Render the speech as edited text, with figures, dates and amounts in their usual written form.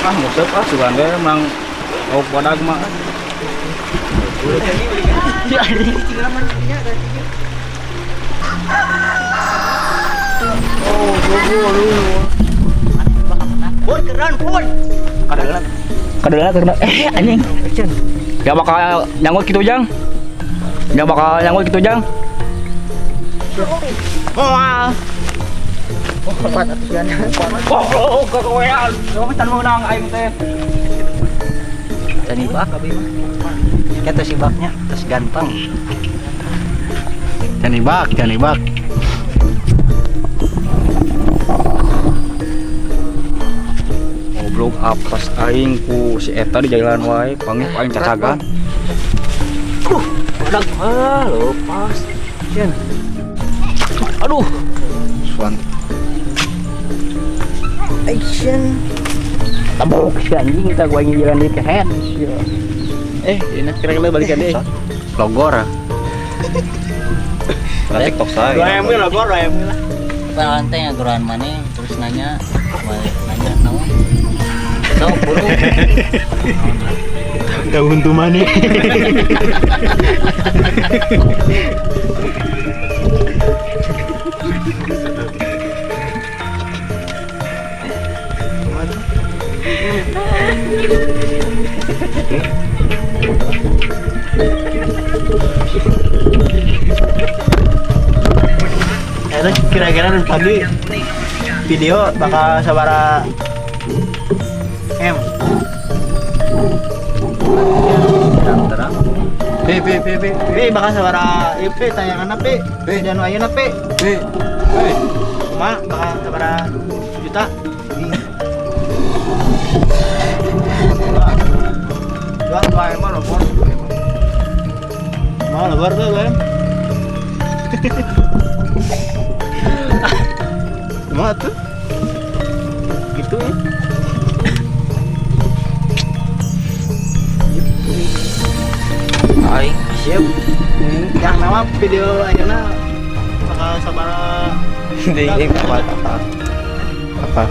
Ah, nguseup ah, sugan we emang lauk badag mah. Ya anjing. Oh, gogo lu. Pun keren pun. Kadalana. Kadalana karena anjing. Ya bakal nyanggut gitu, Jang. Ya bakal nyanggut gitu, Jang. Wah. Empat atuh. Oh, kekowean. Emang can meunang aing teh. Tani bak abi mah. Kata si baknya terus ganteng. Tani bak, tani bak. Goblok apes aing ku si eta di jalan wae, panggih aing cacagan. Aduh, badag ah lepas. Cen. Aduh. Suan. Action. Tabok si anjing kita gua ingin jalan di kehen. Ini kira-kira balikan deh. Logor. Pernah TikTok saya. 2 M logor, 2 M lah. Pangan teh ngaturan maneh terus nanya balik nanya naon. Sok buru. Daun tuh mana? Itu kira-kira pagi video bakal sabara M. Terang. P P P P P bakal sabara ieu P tayanganna P. P dan ayeuna P. P. P. Ma bakal sabara juta. Dua dua M lobor. Mau lobor tuh 2 M. Mau tuh. Gitu ya. Aing Siap. Yang nama video ayeuna bakal sabara apa? Apa?